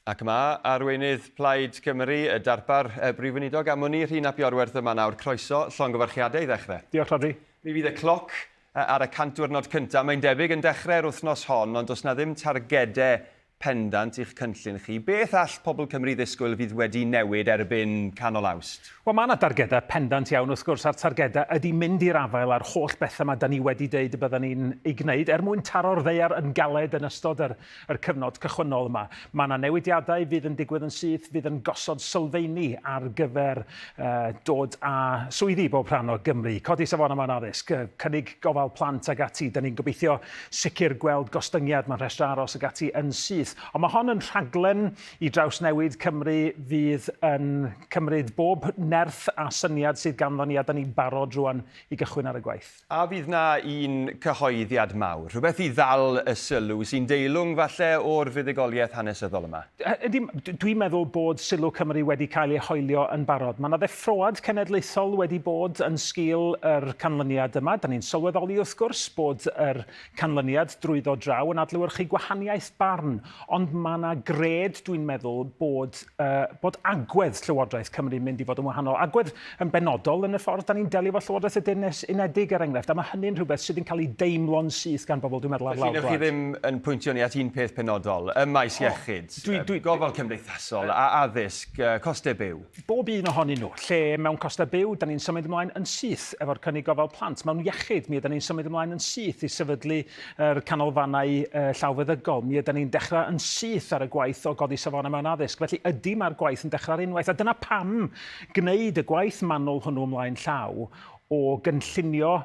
Ac mae arweinydd Plaid Cymru, y darpar Brif Weinidog am wn i, Rhun ap Iorwerth yma nawr. Croeso, llongyfarchiadau i ddechrau. Diolch, Rhodri. Mi fydd y cloc ar y 100 diwrnod cyntaf, mae'n debyg, yn dechrau'r wythnos hon, ond does 'na ddim targedau pendant i'ch cynllun chi. Beth all pobl Cymru ddisgwyl fydd wedi newid erbyn canol Awst? Wel, mae yna dargedau pendant iawn, wrth gwrs, a'r targedau ydy mynd i'r afael â'r holl bethau yma da ni wedi deud y bydden ni'n ei gwneud er mwyn taro'r ddaear yn galed yn ystod yr, yr cyfnod cychwynnol yma. Mae yna newidiadau fydd yn digwydd yn syth, fydd yn gosod sylfeini ar gyfer uh, dod â swyddi i bob rhan o Gymru, codi safonau mewn addysg, cynnig gofal plant ag ati. Da ni'n gobeithio sicr gweld gostyngiad mewn rhestr aros ag ati yn syth. Ond mae hon yn rhaglen i drawsnewid Cymru fydd yn cymryd bob nerth a syniad sydd ganddo ni a da ni'n barod rwan i gychwyn ar y gwaith. A fydd 'na un cyhoeddiad mawr, rhywbeth i ddal y sylw, sy'n deilwng falle o'r fuddugoliaeth hanesyddol yma? Ydy, dwi'n meddwl bod sylw Cymru wedi cael ei hoelio yn barod. Mae 'na ddeffroad cenedlaethol wedi bod yn sgil yr canlyniad yma. Da ni'n sylweddoli wrth gwrs bod yr canlyniad drwyddo draw yn adlewyrchu gwahaniaeth barn, ond mae 'na gred, dwi'n meddwl, bod, uh, bod agwedd Llywodraeth Cymru yn mynd i fod yn wahanol. Agwedd yn benodol yn y ffordd da ni'n delio efo Llywodraeth y Deyrnas Unedig, er enghraifft, a mae hynny'n rhywbeth sydd yn cael ei deimlo'n syth gan bobl, dwi'n meddwl, ar lawr gwlad. Felly, chi ddim yn pwyntio ni at un peth penodol, ym maes iechyd, dwi, dwi, gofal cymdeithasol, a addysg, costau byw? Bob un ohonyn nhw. Lle mewn costau byw, da ni'n symud ymlaen yn syth efo'r cynnig gofal plant. Mewn iechyd, mi yda ni'n symud ymlaen yn syth i sefydlu yr canolfannau llawfeddygol. Mi yda ni'n dechrau yn syth ar y gwaith o godi safonau mewn addysg. Felly ydy mae'r gwaith yn dechrau ar unwaith. A dyna pam gwneud y gwaith manwl hwnnw ymlaen llaw o gynllunio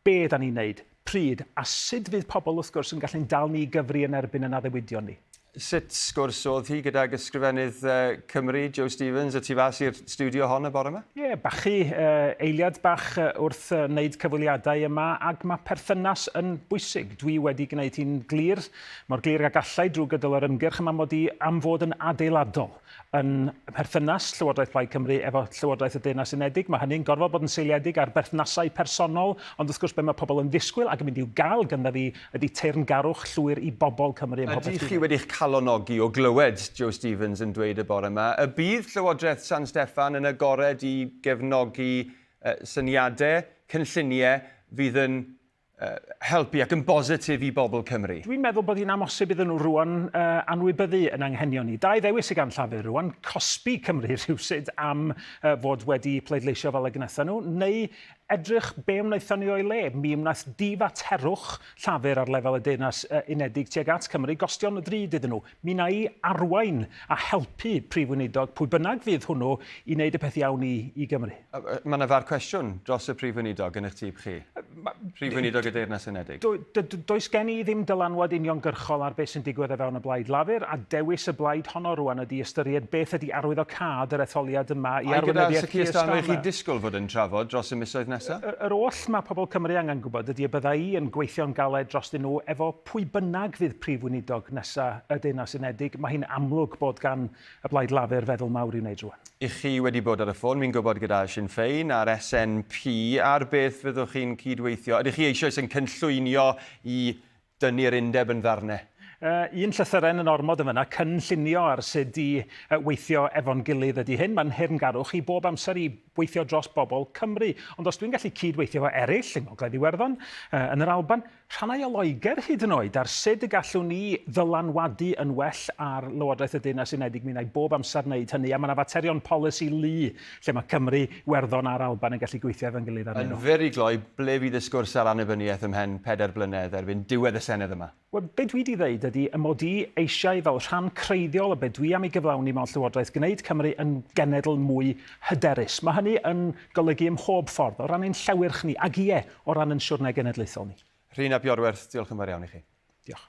be da ni'n neud, pryd, a sut fydd pobl wrth gwrs yn gallu'n dal ni i gyfri yn erbyn yn addewidion ni. Sut sgwrs oedd hi gydag Ysgrifennydd Cymru, Jo Stevens, y tu fas i'r stiwdio hon y bore yma? Ie, yeah, bachu, eiliad bach wrth wneud cyfweliadau yma, ac mae perthynas yn bwysig. Dwi wedi gwneud hi'n glir, mor glir ag allai drwy gydol yr ymgyrch yma mod i am fod yn adeiladol. Yn mherthynas Llywodraeth Plaid Cymru efo Llywodraeth y Deyrnas Unedig, mae hynny'n gorfod bod yn seiliedig ar berthnasau personol, ond wrth gwrs be mae pobl yn ddisgwyl ac yn mynd i'w gael gandda fi ydy teyrngarwch llwyr i bobl Cymru ym mhopeth Ydych chi wedi'ch calonogi o glywed Jo Stevens yn dweud y bore yma y bydd Llywodraeth San Steffan yn agored i gefnogi syniadau, cynlluniau fydd yn helpu ac yn bositif i bobl Cymru? Dwi'n meddwl bod hi'n amhosib iddyn nhw rwan uh, anwybyddu yn anghenion ni. Dau ddewis sydd gan Llafur rwan, cosbi Cymru rhywsut am uh, fod wedi pleidleisio fel y gwnaethon nhw, neu edrych be wnaethon ni o'i le. Mi wnaeth difaterwch Llafur ar lefel y Deyrnas Unedig tuag at Cymru gostio'n ddrud iddyn nhw. Mi wna i arwain a helpu Prif Weinidog, pwy bynnag fydd hwnnw, i wneud y peth iawn i, i Gymru. Mae yna far cwestiwn dros y Prif Weinidog yn eich tyb chi. Prif Weinidog y Deyrnas Unedig. Do, do, does gen i ddim dylanwad uniongyrchol ar beth sy'n digwydd o fewn y Blaid Lafur, a dewis y blaid honno rwan ydy ystyried beth ydy arwyddocâd yr etholiad yma i arweinyddiaeth Keir Starmer. Ai gyda Sir Keir Starmer chi'n disgwyl fod yn trafod dros y misoedd nesaf? Yr oll mae pobl Cymru angen gwybod ydy y bydda i yn gweithio'n galed drostyn nhw efo pwy bynnag fydd Prif Weinidog nesa y Deyrnas Unedig. Mae hi'n amlwg bod gan y Blaid Lafur feddwl mawr i'w wneud rwan. Ych chi wedi bod ar y ffôn, fi'n gwybod, gyda Sinn Féin a'r SNP, ar beth fyddwch chi'n cyd-weithio? Ydych chi eisoes yn cynllwynio i dynnu'r undeb yn ddarnau? Un llythyren yn ormod yn fan'na, cynllunio ar sut i weithio efo'n gilydd ydy hyn. Mae'n nheyrngarwch i bob amser i weithio dros bobl Cymru. Ond os dwi'n gallu cyd-weithio efo eraill yng Ngogledd Iwerddon, yn yr Alban, rhannau o Loegr hyd yn oed, ar sut y gallwn ni ddylanwadu yn well ar Lywodraeth y Deyrnas Unedig, mi wna i bob amser wneud hynny, a mae yna faterion polisi lu lle mae Cymru, Iwerddon a'r Alban yn gallu gweithio efo'n gilydd arnyn nhw. Yn fyr i gloi, ble fydd y sgwrs ar annibyniaeth ymhen pedair blynedd erbyn diwedd y Senedd yma? Wel, be dwi 'di ddeud ydy 'y mod i eisiau, fel rhan creiddiol o be dwi am ei gyflawni mewn Llywodraeth, gwneud Cymru yn genedl mwy hyderus. Mae hynny yn golygu ym mhob ffordd, o ran ein llewyrch ni, ac ie, o ran ein siwrne genedlaethol ni. Rhun ap Iorwerth, diolch yn fawr iawn i chi. Diolch.